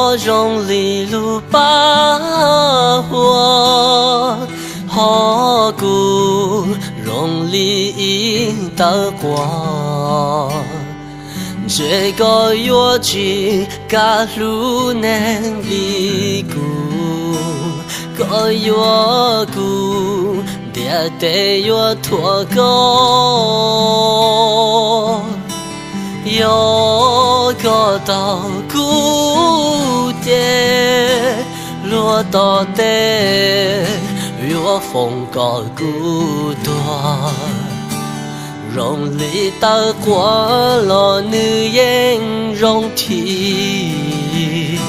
Koj zoo li lub paj huab, hos kuv zoo li ib tawv quav. Ntshe koj yuav tsis kam hlub neeg li kuv, koj yuav kuv ntiaj teb yuav thuam koj. Yog koj tau kuv ces luag tom tej yuav foom kom kuv tuag. Zoo li tawv quav los nws yeej zoo thiab,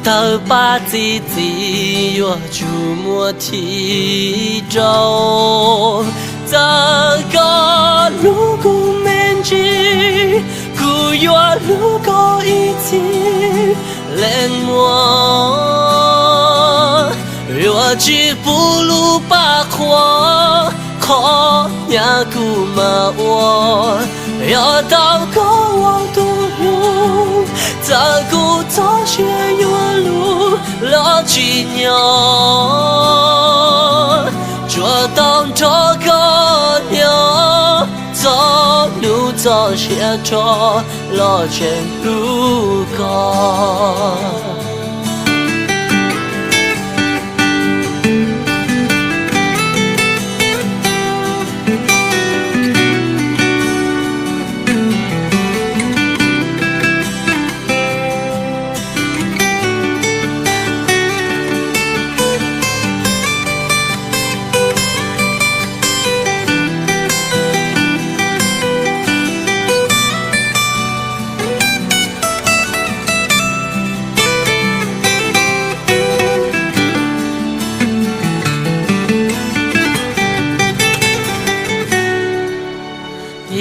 tawg paj txi txiv yuav tsum muaj thib rau. Txawm koj hlub kuv me ntsis, kuv yuav hlub koj ib txhis leej muam. Yuav tsis pub lub paj huab qhov nyaj kuv mam ua. Yog tau koj ua tus hlub, txawm kuv txoj sia yuav luv los tsis nyob. Tsuas tau nrog koj nyob, txog hnub txoj sia rov los tseem hlub koj.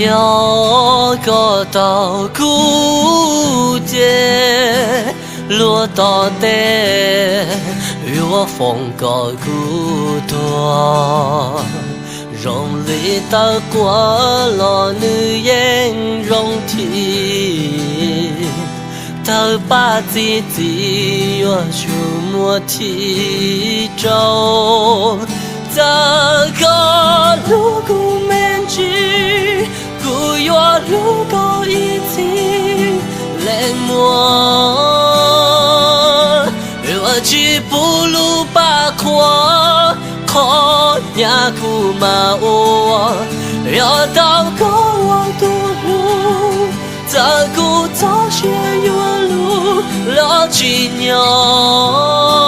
Yog koj tau kuv ces luag tom tej yuav foom kom kuv tuag. Zoo li tawv quav los nws yeej zoo thiab, tawg paj txi txiv yuav tsum muaj thib rau. Txawm koj hlub kuv me ntsis, kuv yuav hlub koj ib txhis leej muam. Yuav tsis pub lub paj huab qhov nyaj kuv mam ua. Yog tau koj ua tus hlub, txawm kuv txoj sia yuav luv los tsis nyob.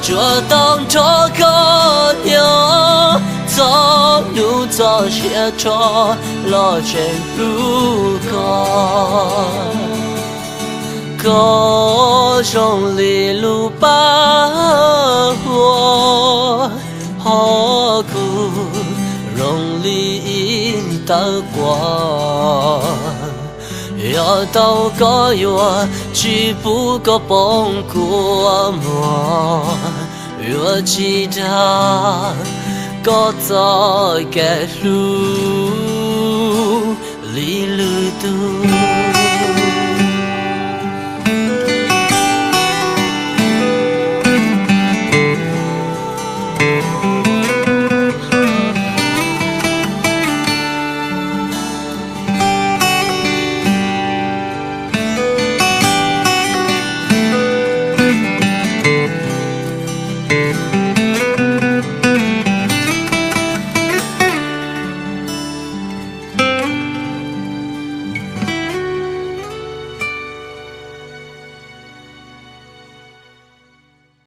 Tsuas tau nrog koj nyob, txog hnub txoj sia rov los tseem hlub koj. Koj zoo li lub paj huab, hos kuv zoo li ib tawv quav. Yog tau koj yuav tsis pub koj poob kua muag, yuav tsis dag koj txoj kev hlub li lwm tus.